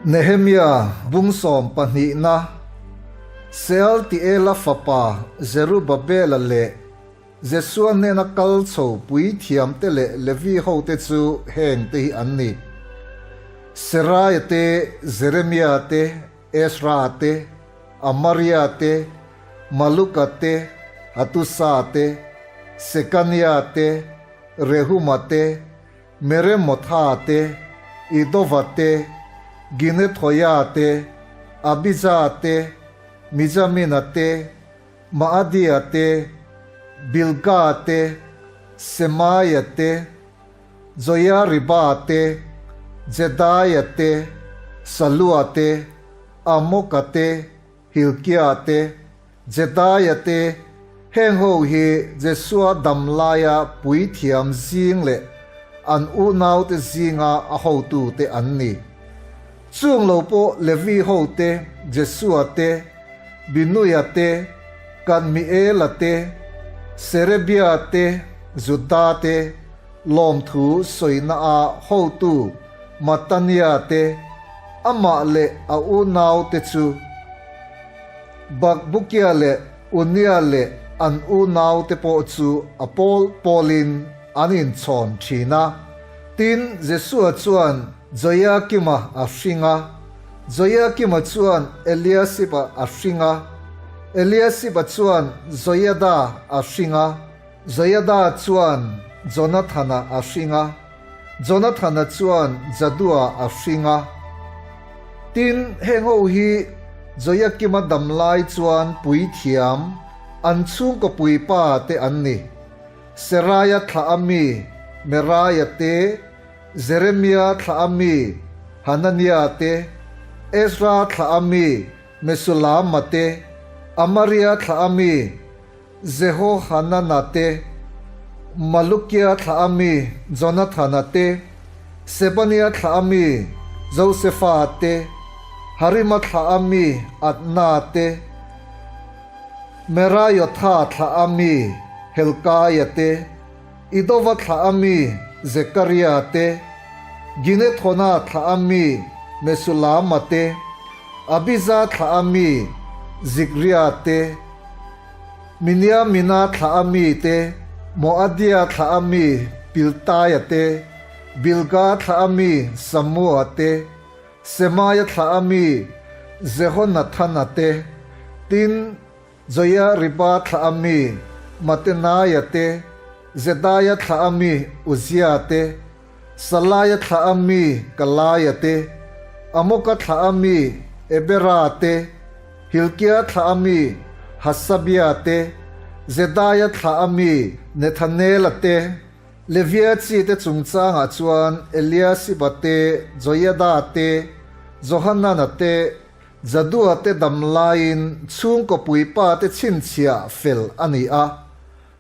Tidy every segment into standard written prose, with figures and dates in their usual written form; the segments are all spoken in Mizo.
Nehemia bung sawm pahnihna, Sealtiela fapa Zerubabela leh Jesua hnena kal chho puithiamte leh Levi hote chu hengte hi an ni, Seraia te, Jeremia te, Ezra te, Amaria te, Maluka te, Hatusa te, Sekania te, Rehuma te, Meremotha te, Idova te, Ginethoia te, Abija te, Mijamina te, Maadia te, Bilga te, Semaia te, Joiariba te, Jedaia te, Salua te, Amoka te, Hilkia te, Jedaia te, heng ho hi Jesua dam laia puithiam zing leh an unaute zinga a hotute an ni. Chung lo pawh Levi ho te, Jesua te, Binuia te, Kadmiela te, Serebia te, Juda te, lawmthu sawina a hotu Matania te, amah leh a unaute chu Bakbukia leh Unia leh an unaute pawh chu a pawl pawlin an inchhawn thin a. Tin, Jesua chuan Joiakima a hring a, Joiakima chuan Eliasiba a hring a, Eliasiba chuan Joiada a hring a, Joiada chuan Jonathana a hring a, Jonathana chuan Jadua a hring a. Tin, heng ho hi Joiakima dam lai chuan puithiam, an chhungkaw puipa te an ni. Seraia thlah a mi Meraia te, Jeremia thlah a mi Hanania te, Ezra thlah a mi Mesulama te, Amaria thlah a mi Jehohanana te, Malukia thlah a mi Jonathana te, Sebania thlah a mi Josefa te, Harima thlah a mi Adna te, Meraiotha thlah a mi Helkaia te, Idova thlah a mi Zekaria te, Ginethona thlah a mi Mesulama te, Abiza thlah a mi Zikria te, Miniamina thlah a mi te, Moadia thlah a mi Piltaia te, Bilga thlah a mi Samua te, Semaia thlah a mi Jehonathana te, tin Joiariba thlah a mi Matenaia te, Jedaia thlah a mi Uzia te, Salaia thlah a mi Kalaia te, Amoka thlah a mi Ebera te, Hilkia thlah a mi Hasabia te, Jedaia thlah a mi Nethanela te, Levia chi te chungchangah chuan Eliasiba te, Joiada te, Johanana te, Jadua te dam laiin chhungkaw puipa te chhinchhiah fel a ni a.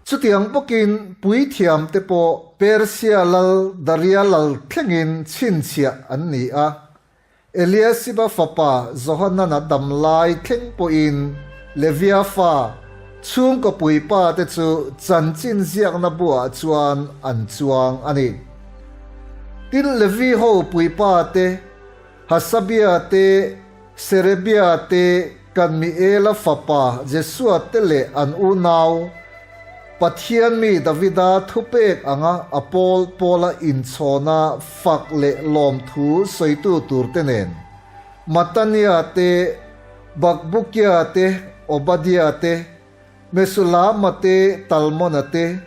Chutiang bawkin puithiam te pawh Persia lal Daria lal thlengin chhinchhiah an ni a. Eliasiba fapa Johanana dam lai thleng pawhin Levia fa chhungkaw puipa te chu chanchin ziakna buah chuan an chuang a ni. Tin, Levi ho puipa te, Hasabia te, Serebia te, Kadmiela fapa Jesua te leh an unau, Pathian mi Davida thupek anga a pawl pawla inchhawna fak leh lawmthu sawitu turte nen, Matania te, Bakbukia te, Obadia te, Mesulama te, Talmona te,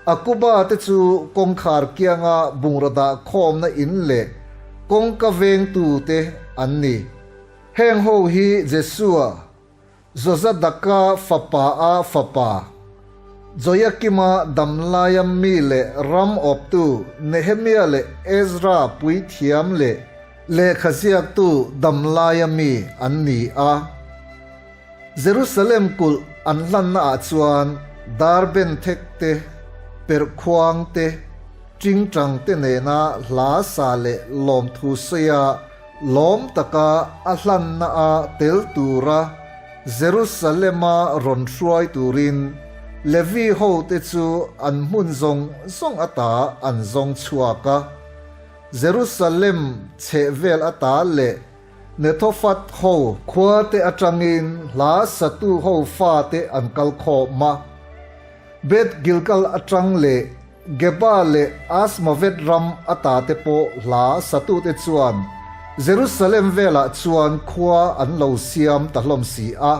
Akuba te chu kawngkhar kianga bungraw dah khawmna in leh kawngka vengtute an ni. Heng ho hi Jesua, Jozadaka fapa a fapa, Joiakima damlaia mi leh ram awptu Nehemia leh Ezra puithiam leh lehkha ziaktu damlaia mi an ni a. Jerusalem kulh an hlannaah chuan dar benthek te, perhkhuang te, tingtang te nena hla sa leh lawmthu sawi a lawm taka a hlanna a tel tura Jerusalema rawn hruai turin Levi hote chu an hmun zawng zawng ata an zawng chhuak a. Jerusalem chhehvel ata leh. Netophath ho khuate atangin hla satu ho fate an kal khawm a. Beth Gilgal atang leh Geba leh Asmavet ram ata te pawh hla satute chuan Jerusalem velah chuan khua an lo siam ta hlawm si a.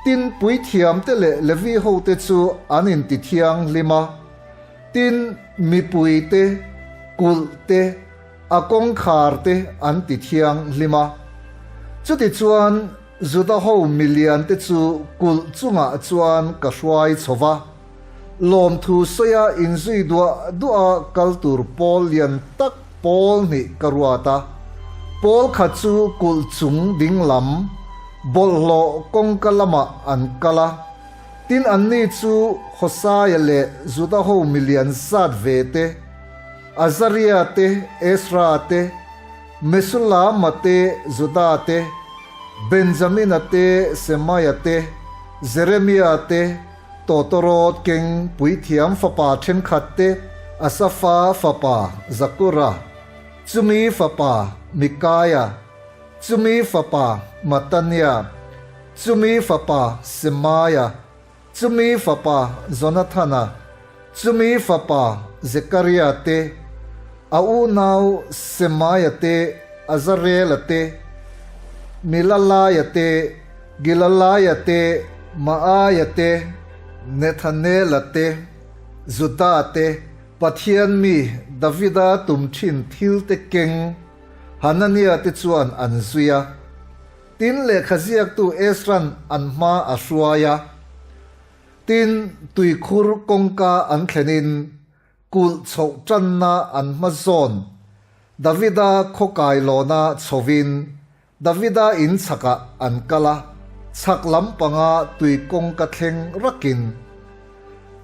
Tin, puithiamte leh Levi hote chu an intithianghlim a. Tin, mipuite, kulh te, a kawngkhar te an tithianghlim a. Chutichuan, Juda ho miliante chu kulh chungah chuan ka hruai chho va. Lawmthu sawia inzui duah duah kal tur pawl lian tak pawl hnih ka ruat a. Pawl khat chu kulh chung ding lam, bawlhhlawh kawngka lamah an kal a. Tin anni chu Hosaia leh Juda ho milian zat ve te, Azaria te, Ezra te, Mesulama te, Juda te, Benjamina te, Semaia te, Jeremia te, Tawtawrawt keng puithiam fapa thenkhat te, Asafa fapa Zakura, chumi fapa Mikaia, chumi fapa Matania, chumi fapa Semaia, chumi fapa Jonathana, chumi fapa Zekaria te, a unau Semaia te, Azarela te, Milalaia te, Gilalaia te, Maaia te, Nethanela te, Juda te, Pathian mi Davida tum thin thil te keng Hanania te chuan an zui a. Tin, lehkha ziaktu Ezra'n an hma a hruai a. Tin, tuikhur kawngka an thlenin Kulh chhoh tanna an hma zawn Davida khawkai lawna chhovin Davida in chhakah an kal a, chhak lampanga tui kawngka thleng rakin.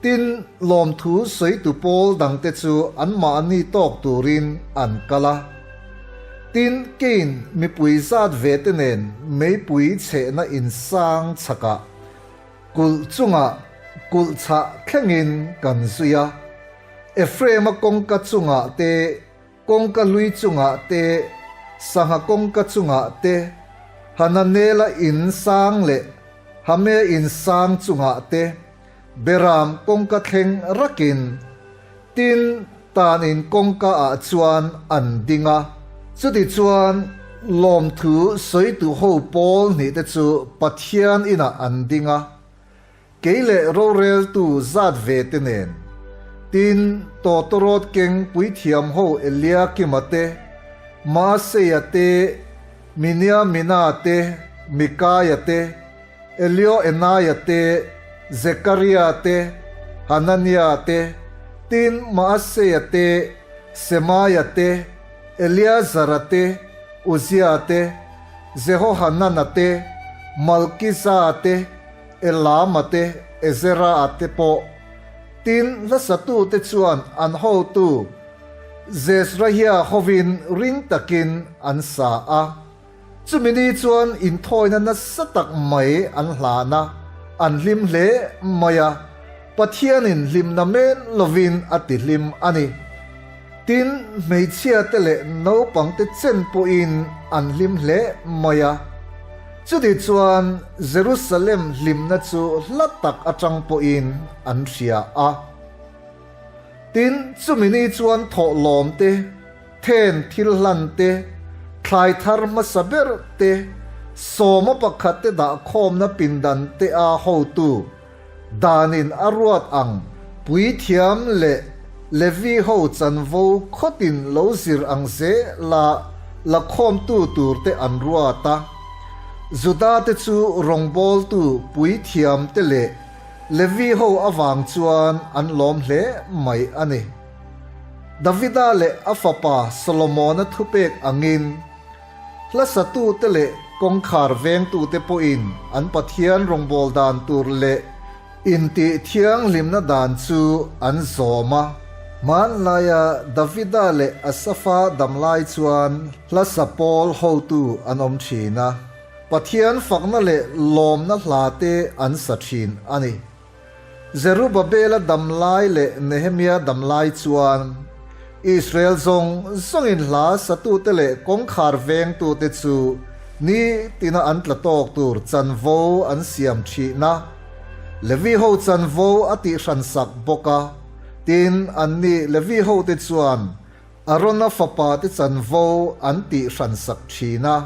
Tin, lawmthu sawitu pawl dangte chu anmahni tawk turin an kal a. Tin, Cain mipui zat ve te nen meipui chhehna insang chhakah Kulh chungah kulh chhah thlengin kan zui a, Ephraim-a kawngka chungah te, kawngka hlui chungah te, sangha kawngka chungah te, Hananela in sang leh Hamea in sang chungah te, Beram kawngka thleng rakin, tin, tan in kawngka ah chuan an ding a. Chutichuan, lawmthu sawitu ho pawl hnih te chu Pathian inah an ding a, kei leh roreltu zat ve te nen. Tin, tawtawrawt keng puithiam ho Eliakima te, Maaseia te, Miniamina te, Mikaia te, Elioenaia te, Zekaria te, Hanania te, tin Maaseia te, Semaia te, Eleazara te, Uzia te, Jehohanana te, Malkiza te, Elama te, Ezera te pawh. Tin, hlasatute chuan an hotu Zezrahia hovin ring takin an sa a. Chumi ni chuan inthawina nasa tak mai an hlan a, an hlim hle mai a, Pathianin hlimna men lovin a ti hlim a ni. Tin, hmeichhiate leh naupangte chen pawhin an hlim hle mai a. Chuti chuan Jerusalem hlimna chu hla tak atang pawhin an hria a. Tin, chumi ni chuan thawhlawm te, Then thil hlan te, thlai thar hmasa ber te, sawma pakhat te dah khawmna pindan te a hotu danin a ruat ang puithiam leh Levi ho chanvo khawtin lo zir ang zela la khawmtu tur te an ruat a. Juda te chu rawngbawltu puithiam te leh Levi ho avang chuan an lawm hle mai a ni. Davida leh a fapa Solomona thupek angin, hlasatute leh kawngkhar vengtute pawhin an Pathian rawngbâwl dan tur leh intih thianghlimna dan chu an zawm a. Hmanlaia Davida leh Asafa damlai chuan hlasa pawl hotu an awm ṭhin a, Pathian fakna leh lawmna hlate an sa ṭhin a ni. Zerubabela dam lai leh Nehemia dam lai chuan Israel zawng zawngin hla satute leh kawngkhar vengtute chu. Ni tina an tla tawk tur chanvo an siam thih a. Levi ho chanvo a tihhran sak bawk a, tin anni Levi hote chuan Arona fapa te chanvo an tihhran sak thin a.